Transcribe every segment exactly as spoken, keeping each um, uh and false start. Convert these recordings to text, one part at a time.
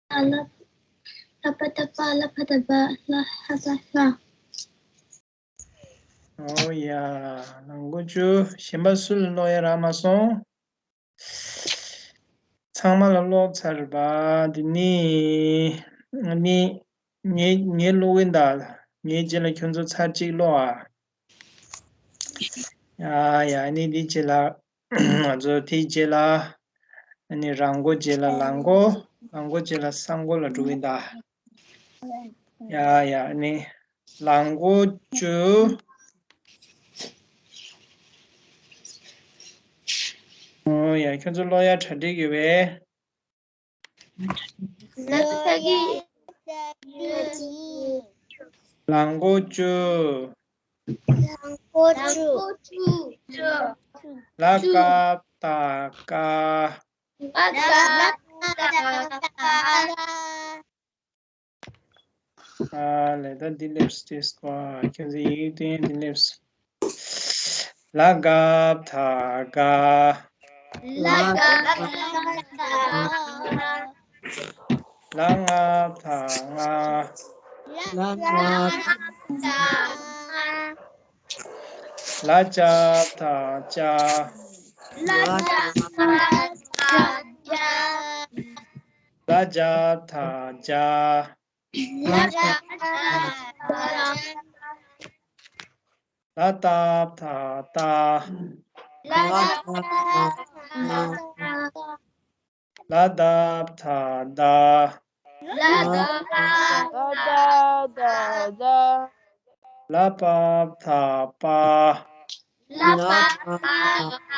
ལ། ལ་པ་ཏ་པ། ལ་ཕ་ཏ་པ། ལ་ཧ་ཏ་ལྷ། ཨོ་ཡ། ལང་ཀོ་ཅུ། གཞན་པ་སུ་ལ་ཀློག་ཡ་རག་མ་སོང་། ཚང་མ་ལ་ཀློག་ཚར་བ། འདི་ནི་ནི་ངའི་ངའི་ཀློག་གིན་གདའ། ངའི་རྗེས་ལ་ཁྱོད་ཚོ་ཚར་གཅིག་ཀློག་ཨ། ཡ་ཡ། ནི་འདི་རྗེས་ལ་ང་ཚོ་དེའི་རྗེས་ལ་ཨ་ནི་རང་མགོ་རྗེས་ལ་ལང་ཀོ། ལང་ཀོ་རྗེས་ལ་ས་མགོ་ལ་འགྲོ་གིན་གདའ། ཡ་ཡ། ནི་ལང་ཀོ་ཅུ། ཨོ་ཡ། ཁྱོད་ཚོ་ཀློག་ཡ་གྲ་སྒྲིག་ཡོད་པས། ལང་ཀོ་ཅུ། ལ་ཀ་བཏགས་ཀ། ཨ་ལས། ད་འདི་སླེབས་ཏེ་སྐོར། ཁྱོད་ཚོ་ཡིག་སྟོན་འདི་སླེབས། ལ་ག་བཏགས་ག། ལ་ང་བཏགས་ང་། ལ་ཅ་བཏགས་ཅ། ལ་ཇ་བཏགས་ཇ། ལ་ཏ་བཏགས་ཏ། ལ་ད་བཏགས་དད། ལ་ད་བཏགས་དད། ལ་པ་བཏགས་པ། ལ་པ་བཏགས་པ།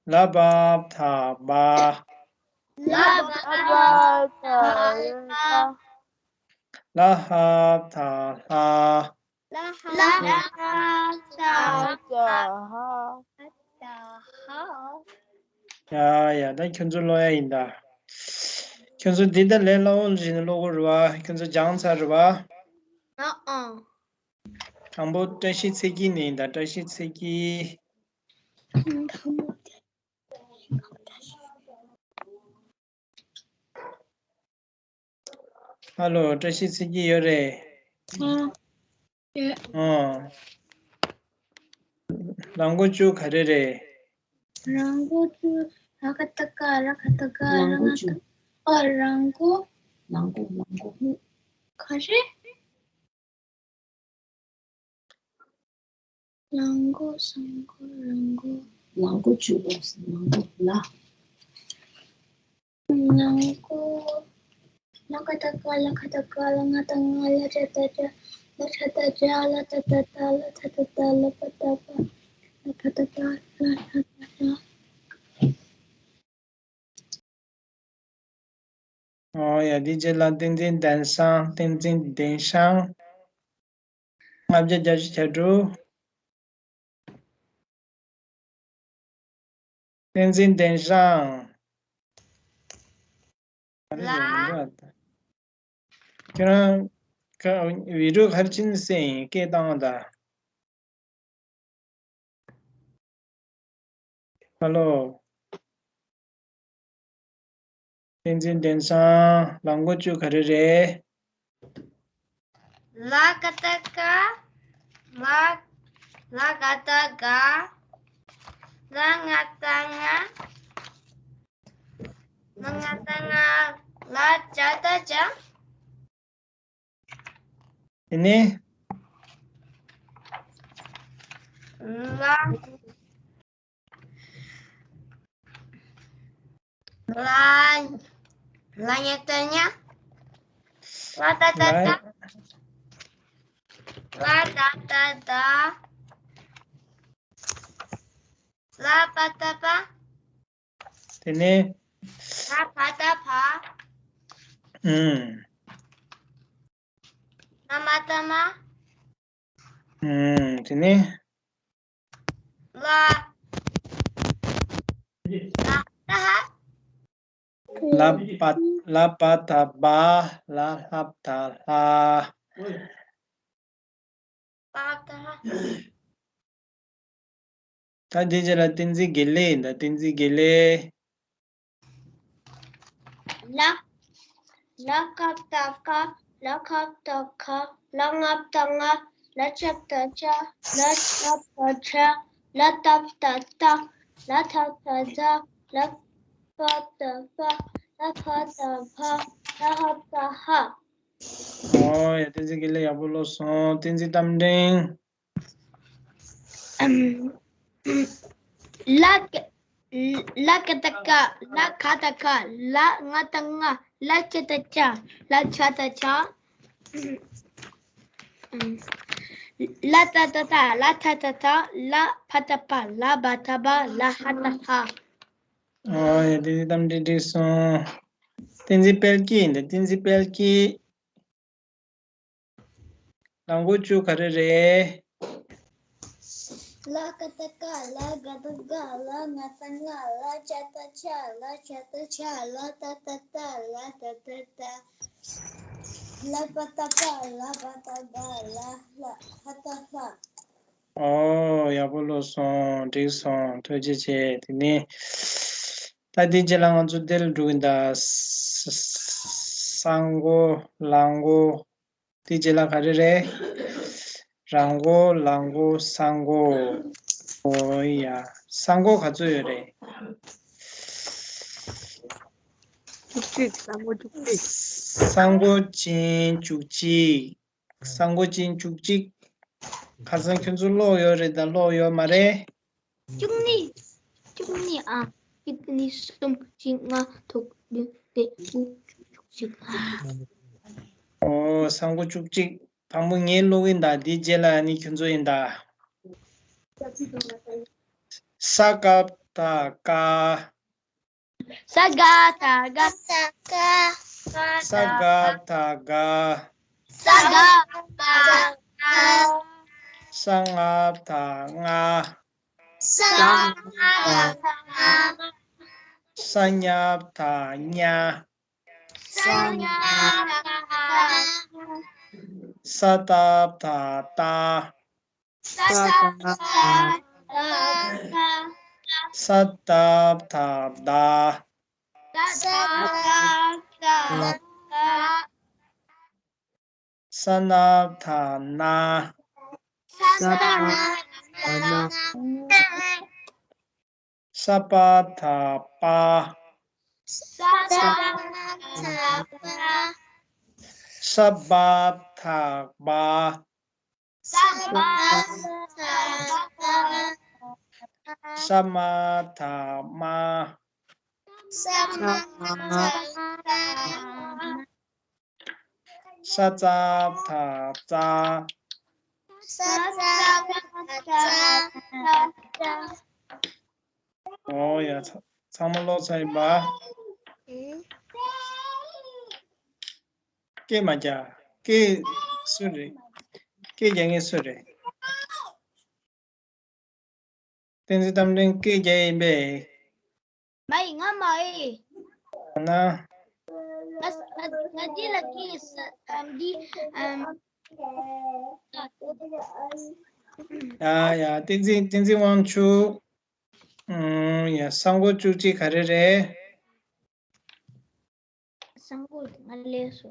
ལ་བ་བཏགས་བ། ལ་བ་བཏགས་བ། ལ་ཧ་བཏགས་ལྷ། ལ་ཧ་བཏགས་ལྷ། ཡ་ཡ། ད་ཁྱོད་ཚོ་ཀློག་ཡ་ཡིན་ད། ཁྱོད་ཚོ་འདི་ད་ལས་སླ་བོ་ཞིག་ནས་ཀློག་དགོས་རེད་བ། ཁྱོད་ཚོ་སྦྱངས་ཚར་རེད་བ། ཨ་ཨ། དང་པོ་བཀྲ་ཤིས་ཚེ་སྐྱིད་ནས་ཡིན་ད། བཀྲ་ཤིས་ཚེ་སྐྱིད། ཧ་ལོ། བཀྲ་ཤིས་ཚེ་སྐྱིད་ཡོད་རེད། ཨ། ཡོད། ཨ། ལང་ཀོ་ཅུ་ག་རེ་རེད། ལང་ཀོ་ཅུ། ལ་ག་བཏགས་ལྐ། ལ་ག་བཏགས་ལྐ། ལ་ང་བཏགས་ལྔ། ཨ། ལང་ཀོ། ལང་ཀོ། ལང་ཀོ། ག་རེ། ལང་ཀོ། སང་ཀོ། རང་ཀོ། ལང་ཀོ་ཅུ། ལང་ཀོ་ལ། ལང་ཀོ། ལ་ག་བཏགས་ལྐ། ལ་ག་བཏགས་ལྐ། ལ་ང་བཏགས་ང་། ལ་ཇ་བཏགས་ལྗ། ལ་ཇ་བཏགས་ལྗ། ལ་ཏ་བཏགས་ལྟ། ལ་ཐ་བཏགས་ཐ། ལ་པ་བཏགས་པ། ལ་ཕ་བཏགས་ཕ། ལ་ལྷ་བཏགས་ལྷ། ཨོ་ཡ། འདི་རྗེས་ལ་བསྟན་འཛིན་ལྡན་ཤང་། བསྟན་འཛིན་ལྡན་ཤང་། ལྔ་བརྒྱ་བརྒྱད་ཅུ་གྱ་དྲུག་བསྟན་འཛིན་ལྡན་ཤང་། ལ། ཁྱོད་རང་ཀ་བི་ཌིའོ་ག་རེ་བྱས་ནས་བསད་ཡིན། སྐད་བཏང་བ་དང་། ཧ་ལོ། བསྟན་འཛིན་ལྡན་ཤང་། ལང་ཀོ་ཅུ་ག་རེ་རེད། ལ་ག་བཏགས་ལྐ། ལ། ལ་ག་བཏགས་ལྐ། ལ་ང་བཏགས་ལྔ། ལ་ང་བཏགས་ལྔ། ལ་ཇ་བཏགས་ལྗ། དེ་ནས། ལ། ལ། ལ་ཉ་བཏགས་ལཉ། ལ་ཏ་བཏགས་ལྟ། ལ། ལ་ཏ་བཏགས་ལྟ། ལ་པ་བཏགས་པ། དེ་ནས། ལ་ཕ་བཏགས་ཕ། ཨུམ། ལ་མ་བཏགས་མ། ཨུམ། དེ་ནས། ལ། ལ་བཏགས་ལྷ། ལ་པ། ལ་པ་བཏགས་པ། ལ་ལྷ་བཏགས་ལྷ། པ་བཏགས་པ། ད་འདི་རྗེས་ལ་བསྟན་འཛིན་དགེ་ལེགས་ཡིན་ད། བསྟན་འཛིན་དགེ་ལེགས། ལ། ལ་ཀ་བཏགས་ཀ། ལ་ཁ་བཏགས་ཁ། ལ་ང་བཏགས་ང་། ལ་ཅ་བཏགས་ཅ། ལ་ཇ་བཏགས་ཇ། ལ་ཏ་བཏགས་ཏ། ལ་ཐ་བཏགས་ཐ། ལ་པ་བཏགས་པ། ལ་ཕ་བཏགས་ཕ། ལ་ཧ་བཏགས་ཧ། ཨོ་ཡ། བསྟན་འཛིན་དགེ་ལེགས། ཡག་པོ་ཀློག་སོང་། བསྟན་འཛིན་རྟ་མགྲིན། ལ་ཀ། ལ་ཀ་བཏགས་ཀ། ལ་ཁ་བཏགས་ཁ། ལ་ང་བཏགས་ང་། ལ་ཅ་བཏགས་ཅ། ལ་ཇ་བཏགས་ཇ། ལ་ཏ་བཏགས་ཏ། ལ་ཐ་བཏགས་ཐ། ལ་ཕ་བཏགས་ཕ། ལ་བ་བཏགས་བ། ལ་ཧ་བཏགས་ཧ། ཨོ་ཡ། བསྟན་འཛིན་རྟ་མགྲིན་འགྲིག་སོང་། བསྟན་འཛིན་དཔལ་སྐྱིད་ཡིན་ད། བསྟན་འཛིན་དཔལ་སྐྱིད། ལ་མགོ་བཅུ་ག་རེ་རེད། ལ་ཀ་བཏགས་ཀ། ལ་ག་བཏགས་ག། ལ་ང་བཏགས་ང་། ལ་ཅ་བཏགས་ཅ། ལ་ཇ་བཏགས་ཇ། ལ་ཏ་བཏགས་ཏ། ལ་ད་བཏགས་ད། ལ་པ་བཏགས་པ། ལ་བ་བཏགས་བ། ལ་ལ་ཧ་བཏགས་ལྷ། ཨོ་ཡག་པོ་ཀློག་སོང་། འགྲིག་སོང་། ཐུགས་རྗེ་ཆེ། དེ་ནས་ད་དེའི་རྗེས་ལ་ང་ཚོ་འདི་ལ་འགྲོ་གི་ཡིན་ད། ས་ས་མགོ། ལ་མགོ། དེའི་རྗེས་ལ་ག་རེ་རེད། ར་མགོ། ལ་མགོ། ས་མགོ། ཨོ་ཡ། ས་མགོ་ག་ཚོད་ཡོད་རེད། བཅུ་གཅིག་ས་མགོ་བཅུ་གཅིག་ས་མགོ་ཅན་བཅུ་གཅིག་ས་མགོ་ཅན་བཅུ་གཅིག་ཁ་སང་ཁྱོད་ཚོ་ཀློག་ཡོད་རེད་ད། ཀློག་ཡོད་མ་རེད། བཅུ་གཉིས། བཅུ་གཉིས་ཨ། གཉིས་གསུམ་བཞི་ལྔ་དྲུག་བདུན་བརྒྱད་དགུ་བཅུ་གཅིག་ཨོ་ས་མགོ་བཅུ་གཅིག་དང་པོ་ངས་ཀློག་གིན་ད། དེའི་རྗེས་ལ་ནི་ཁྱོད་ཚོ་ཡིན་ད། ས་ཀ་བཏགས་སྐ་ས་ག་བཏགས་སྒ། ས་ག་བཏགས་སྒ། ས་ག་བཏགས་སྒ། ས་ང་བཏགས་ང་། ས་ང་བཏགས་སྔ། ས་ཉ་བཏགས་སྙ། ས་ཉ་བཏགས་སྙ། ས་ཏ་བཏགས་སྟ། ས་ཏ་བཏགས་སྟ། ས་ཏ་བཏགས་སྟ། ས་ཏ་བཏགས་སྟ། ས་ན་བཏགས་སྣ། ས་ན་བཏགས་སྣ། ས་པ་བཏགས་སྤ། ས་པ་བཏགས་སྤ། ས་བ་བཏགས་སྦ། ས་བ་བཏགས་སྦ། ས་མ་བཏགས་སྨ། ས་མ་བཏགས་སྨ། ས་ཙ་བཏགས་སྩ། ས་ཙ་བཏགས་སྩ། ཨོ་ཡ། ཚ་ཚང་མ་ཀློག་ཚར་ཡིན་པ། ཨེ། སྐད་མ་རྒྱག་སྐད་སུ་རེད། སྐད་རྒྱག་མཁན་སུ་རེད། བསྟན་འཛིན་རྟ་མགྲིན་སྐད་རྒྱག་ཡིན་པས། མ་ཡིན། ང་མ་ཡིན། ན། ང་ང་ང་འདི་ལ་སྐད་ས་ཨམ་འདི་ཨམ། ཡ་ཡ། བསྟན་འཛིན་བསྟན་འཛིན་དབང་ཕྱུག་ཨུམ། ཡ། ས་མགོ་བཅུ་གཅིག་ག་རེ་རེད། ས་མགོ་ང་ལས་སོ།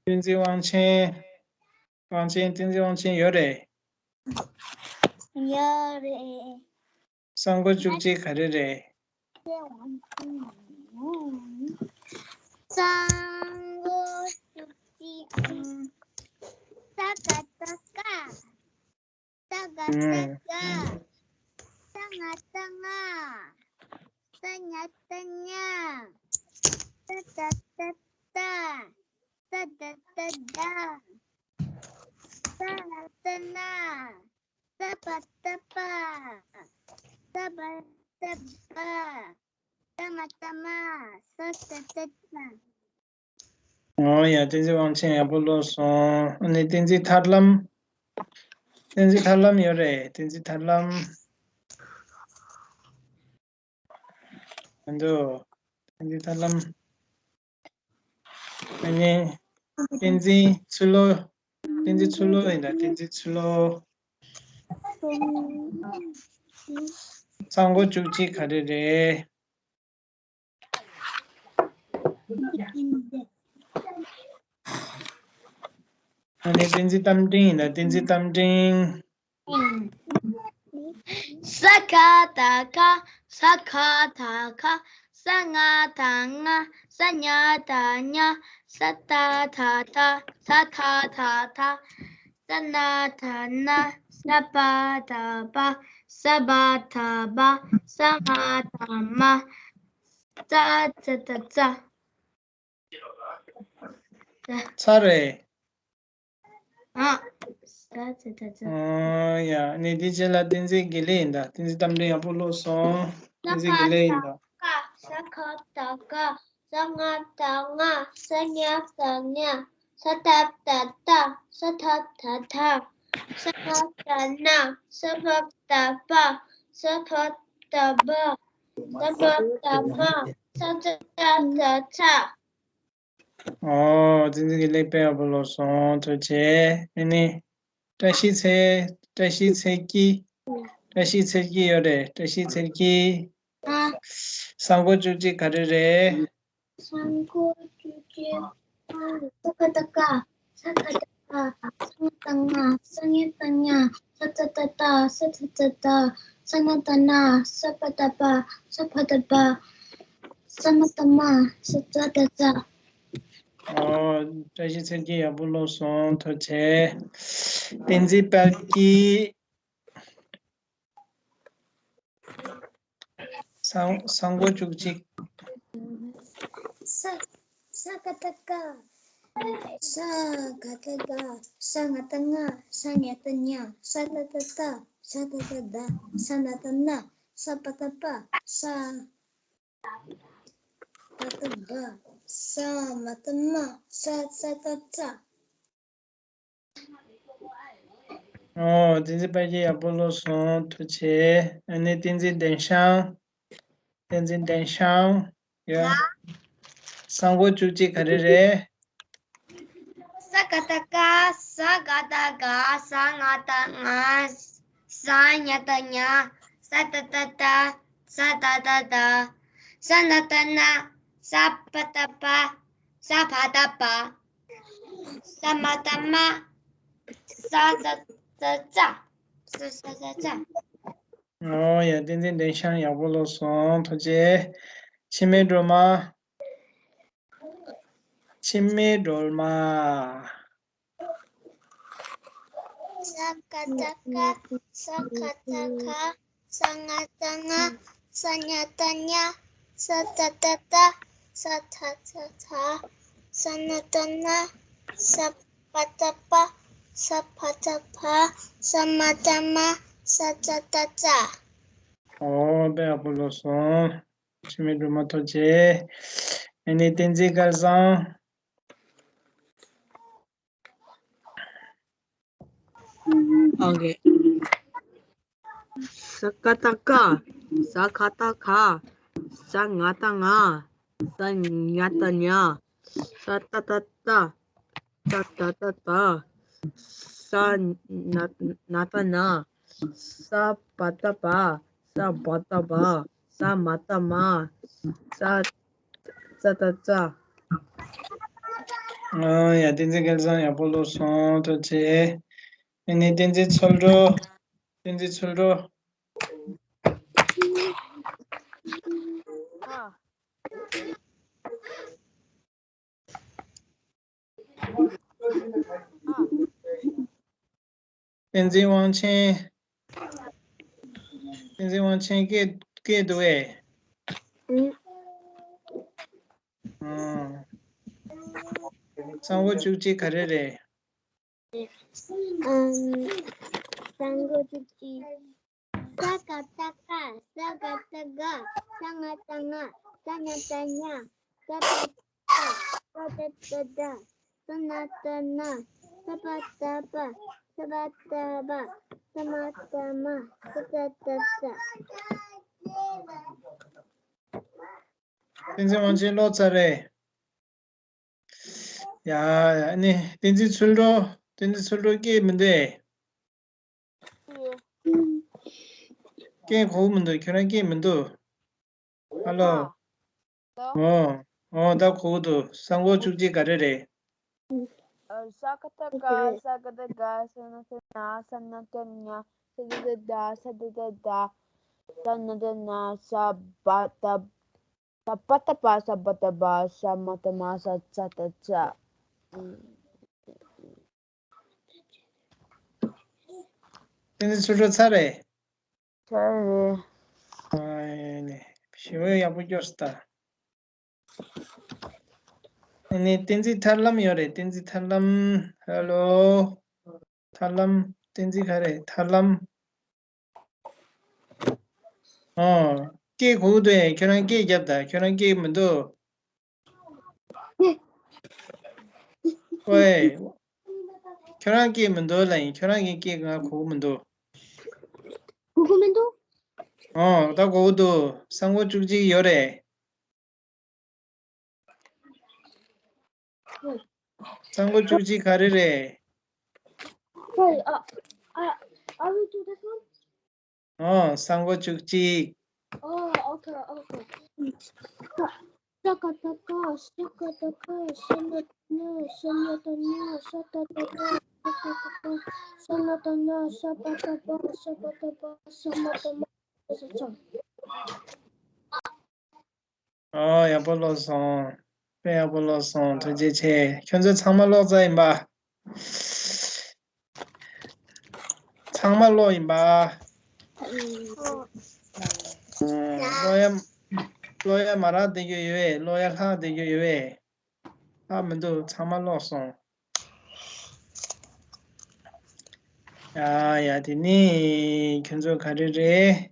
བསྟན་འཛིན་དབང་ཆེན། དབང་ཆེན། བསྟན་འཛིན་དབང་ཆེན་ཡོད་རེད། ཡོད་རེད། ས་མགོ་བཅུ་གཅིག་ག་རེ་རེད། ས་མགོ་བཅུ་གཅིག་ས་ག་བཏགས་སྐ། ས་ག་བཏགས་སྐ། ས་ང་བཏགས་སྔ། ས་ཉ་བཏགས་སྙ། ས་ཏ་བཏགས་སྟ། ས་ད་བཏགས་སྡ། ས་ན་བཏགས་སྣ། ས་པ་བཏགས་སྤ། ས་བ་བཏགས་སྦ། ས་མ་བཏགས་སྨ། ས་ཏ་བཏགས་སྟ། ཨོ་ཡ། བསྟན་འཛིན་དབང་ཆེན་ཡག་པོ་ཀློག་སོང་། ཨ་ནི་བསྟན་འཛིན་ཐར་ལམ། བསྟན་འཛིན་ཐར་ལམ་ཡོད་རེད། བསྟན་འཛིན་ཐར་ལམ། ཨ་འདུག་བསྟན་འཛིན་ཐར་ལམ། ཨ་ནི་བསྟན་འཛིན་ཚུལ་ལོ། བསྟན་འཛིན་ཚུལ་ལོ་ཡིན་ད། བསྟན་འཛིན་ཚུལ་ལོ། ས་མགོ་བཅུ་གཅིག་ག་རེ་རེད། ཨ་ནི་བསྟན་འཛིན་རྟ་མགྲིན་ཡིན་ན་བསྟན་འཛིན་རྟ་མགྲིན། ས་ག་བཏགས་སྒ། ས་ག་བཏགས་སྒ། ས་ང་བཏགས་སྔ། ས་ཉ་བཏགས་སྙ། ས་ཏ་བཏགས་སྟ། ས་ཐ་བཏགས་ཐ། ས་ན་བཏགས་སྣ། ས་པ་བཏགས་སྤ། ས་བ་བཏགས་སྦ། ས་མ་བཏགས་སྨ། ཙ་ཙ་བཏགས་ཙ། ཚར་རེད། ཨ། ཙ་ཙ་བཏགས་ཙ། ཨོ་ཡ། ནི་དེ་རྗེས་ལ་བསྟན་འཛིན་དགེ་ལེགས་ཡིན་ད། བསྟན་འཛིན་རྟ་མགྲིན་ཡག་པོ་ཀློག་སོང་། བསྟན་འཛིན་དགེ་ལེགས་ཡིན་ད། ས་ག་བཏགས་སྒ། ས་ང་བཏགས་སྔ། ས་ཉ་བཏགས་སྙ། ས་ཏ་བཏགས་སྟ། ས་ཐ་བཏགས་ཐ། ས་ན་བཏགས་སྣ། ས་པ་བཏགས་སྤ། ས་ཐ་བཏགས་སྦ། ས་མ་བཏགས་སྨ། ས་ཙ་བཏགས་ཚ། ཨོ། བསྟན་འཛིན་དགེ་ལེགས་དཔེ་ཡག་པོ་ཀློག་སོང་། ཐུགས་རྗེ་ཆེ། ཨ་ནི། བཀྲ་ཤིས་ཚེ། བཀྲ་ཤིས་ཚེ་སྐྱིད། བཀྲ་ཤིས་ཚེ་སྐྱིད་ཡོད་རེད། བཀྲ་ཤིས་ཚེ་སྐྱིད། ཨ། ས་མགོ་བཅུ་གཅིག་ག་རེ་རེད། ས་མགོ་བཅུ་གཅིག་ས་ག་བཏགས་སྒ། ས་ག་བཏགས་སྒ། ས་ང་བཏགས་སྔ། ས་ཉ་བཏགས་སྙ། ས་ཏ་བཏགས་སྟ། ས་ཐ་བཏགས་ཐ། ས་ན་བཏགས་སྣ། ས་པ་བཏགས་སྤ། ས་བ་བཏགས་སྦ། ས་མ་བཏགས་སྨ། ས་ཙ་བཏགས་ཙ། ཨོ། བཀྲ་ཤིས་ཚེ་སྐྱིད་ཡག་པོ་ཀློག་སོང་། ཐུགས་རྗེ་ཆེ། བསྟན་འཛིན་དཔལ་སྐྱིད། ས་ས་མགོ་བཅུ་གཅིག་ས་ས་ག་བཏགས་སྒ། ས་ག་བཏགས་སྒ། ས་ང་བཏགས་སྔ། ས་ཉ་བཏགས་སྙ། ས་ཏ་བཏགས་སྟ། ས་ཐ་བཏགས་ཐ། ས་ན་བཏགས་སྣ། ས་པ་བཏགས་སྦ། ས་བ་བཏགས་སྦ། ས་མ་བཏགས་སྨ། ས་ཙ་བཏགས་ཙ། ཨོ། བསྟན་འཛིན་དཔལ་སྐྱིད་ཡག་པོ་ཀློག་སོང་། ཐུགས་རྗེ་ཆེ། ཨ་ནི་བསྟན་འཛིན་ལྡན་ཤང་། བསྟན་འཛིན་ལྡན་ཤང་། ཡ། ཡ། ས་མགོ་བཅུ་གཅིག་ག་རེ་རེད། ས་ག་བཏགས་སྒ། ས་ག་བཏགས་སྒ། ས་ང་བཏགས་སྔ། ས་ཉ་བཏགས་སྙ། ས་ཏ་བཏགས་སྟ། ས་ཐ་བཏགས་ཐ། ས་ན་བཏགས་སྣ། ས་པ་བཏགས་སྦ། ས་བ་བཏགས་སྦ། ས་མ་བཏགས་སྨ། ས་ཙ་བཏགས་ཙ། ས་ས་ཙ་ཙ། ཨོ་ཡ། བསྟན་འཛིན་ལྡན་ཤང་ཡག་པོ་ཀློག་སོང་། ཐུགས་རྗེ་ཆེ། འཆི་མེད་སྒྲོལ་མ། འཆི་མེད་སྒྲོལ་མ། ས་ག་བཏགས་སྒ། ས་ག་བཏགས་སྒ། ས་ང་བཏགས་སྔ། ས་ཉ་བཏགས་སྙ། ས་ཏ་བཏགས་སྟ། ས་ཐ་བཏགས་ཐ། ས་ན་བཏགས་སྣ། ས་པ་བཏགས་སྦ། ས་བ་བཏགས་སྦ། ས་མ་བཏགས་སྨ། ས་ཙ་བཏགས་ཙ། ཨོ། དཔེ་ཡག་པོ་ཀློག་སོང་། འཆི་མེད་སྒྲོལ་མ། ཐུགས་རྗེ་ཆེ། ཨ་ནི་བསྟན་འཛིན་སྐལ་བཟང་། ཨོ་ཀེ། ས་ག་བཏགས་སྒ། ས་ག་བཏགས་སྒ། ས་ང་བཏགས་སྔ། ས་ཉ་བཏགས་སྙ། ས་ཏ་བཏགས་སྟ། ས་ཐ་བཏགས་ཐ། ས་ན་ན་བཏགས་སྣ། ས་པ་བཏགས་སྦ། ས་བ་བཏགས་སྦ། ས་མ་བཏགས་སྨ། ས་ཙ་བཏགས་ཙ། ཨ་ཡ། བསྟན་འཛིན་སྐལ་བཟང་ཡག་པོ་ཀློག་སོང་། ཐུགས་རྗེ་ཆེ། ཨ་ནི་བསྟན་འཛིན་ཚོལ་སྒྲོན། བསྟན་འཛིན་ཚོལ་སྒྲོན། ཨ། བསྟན་འཛིན་དབང་ཆེན། བསྟན་འཛིན་དབང་ཆེན་སྐད་སྐད་འདུག་གས། ཨང་། ཨང་། ས་མགོ་བཅུ་གཅིག་ག་རེ་རེད། ཨང་། ས་མགོ་བཅུ་གཅིག་ས་ག་བཏགས་སྐ། ས་ག་བཏགས་སྒ། ས་ང་བཏགས་སྔ། ས་ཉ་བཏགས་སྙ། ས་ཏ་བཏགས་སྟ། ས་ཏ་བཏགས་སྟ། ས་ན་བཏགས་སྣ། ས་པ་བཏགས་སྦ། ས་བ་བཏགས་སྦ། ས་མ་བཏགས་སྨ། ས་ཙ་བཏགས་ཙ། བསྟན་འཛིན་དབང་ཆེན་ཀློག་ཚར་རེད། ཡ་ཡ། ཨ་ནི་བསྟན་འཛིན་ཚུལ་སྒྲོན། བསྟན་འཛིན་ཚུལ་སྒྲོན་སྐད་མི་འདུག་ཨེ། སྐད་གོ་མི་འདུག་ཁྱོད་རང་སྐད་མི་འདུག་ཧ་ལོ། ཨོ། ཨོ་ད་གོ་གི་འདུག་ས་མགོ་བཅུ་གཅིག་ག་རེ་རེད། ཨ། ས་ཀ་བཏགས་སྐ། ས་ག་བཏགས་སྐ། ས་ན་བཏགས་སྣ། ས་ན་བཏགས་སྣ། ས་ད་བཏགས་སྡ། ས་ད་བཏགས་སྡ། ས་ན་བཏགས་སྣ། ས་བ་བཏགས། ས་པ་བཏགས་སྤ། ས་བ་བཏགས་སྦ། ས་མ་བཏགས་སྨ། ས་ཙ་བཏགས་སྩ། བསྟན་འཛིན་ཚུར་འགྲོ་ཚར་རེད། ཚར་རེད། ཨ་ནི་ཞེ་པོ་ཡག་པོ་སྐྱོར་སོང་ད། ཨ་ནི་བསྟན་འཛིན་ཐར་ལམ་ཡོད་རེད། བསྟན་འཛིན་ཐར་ལམ། ཧེ་ལོ། ཐར་ལམ། བསྟན་འཛིན་ག་རེ། ཐར་ལམ། ཨོ། སྐད་གོ་གི་འདུག་ཨེ། ཁྱོད་རང་སྐད་རྒྱབ་ད། ཁྱོད་རང་སྐད་མི་འདུག་ཝེ། ཁྱོད་རང་སྐད་མི་འདུག་ལབ་ཡིན། ཁྱོད་རང་གི་སྐད་ང་གོ་གི་མི་འདུག་གོ་གི་མི་འདུག་ཨོ་ད་གོ་གི་འདུག་ས་མགོ་བཅུ་གཅིག་ཡོད་རེད། ས་མགོ་བཅུ་གཅིག་ག་རེ་རེད། Hey, uh, uh, are we do this one? ཨོ་ས་མགོ་བཅུ་གཅིག Oh, okay, okay. Shakataka, shakataka, sanatana, sanatana, satataka, shakataka, sanatana, sapatapa, sapatapa, samatama. ཨོ་ཡག་པོ་ཀློག་སོང་། དཔེ་ཡག་པོ་ཀློག་སོང་། ཐུགས་རྗེ་ཆེ། ཁྱོད་ཚོ་ཚང་མ་ཀློག་ཚར་ཡིན་པ། ཚང་མ་ཀློག་ཡིན་པ། ཀློག་ཡ། ཀློག་ཡ་མ་རག་བསྡད་རྒྱུ་ཡོད་པས། ཀློག་ཡ་ལྷག་བསྡད་རྒྱུ་ཡོད་པས། ལྷག་མི་འདུག་ཚང་མ་ཀློག་སོང་། ཡ་ཡ། དེ་ནི་ཁྱོད་ཚོ་ག་རེ་རེད།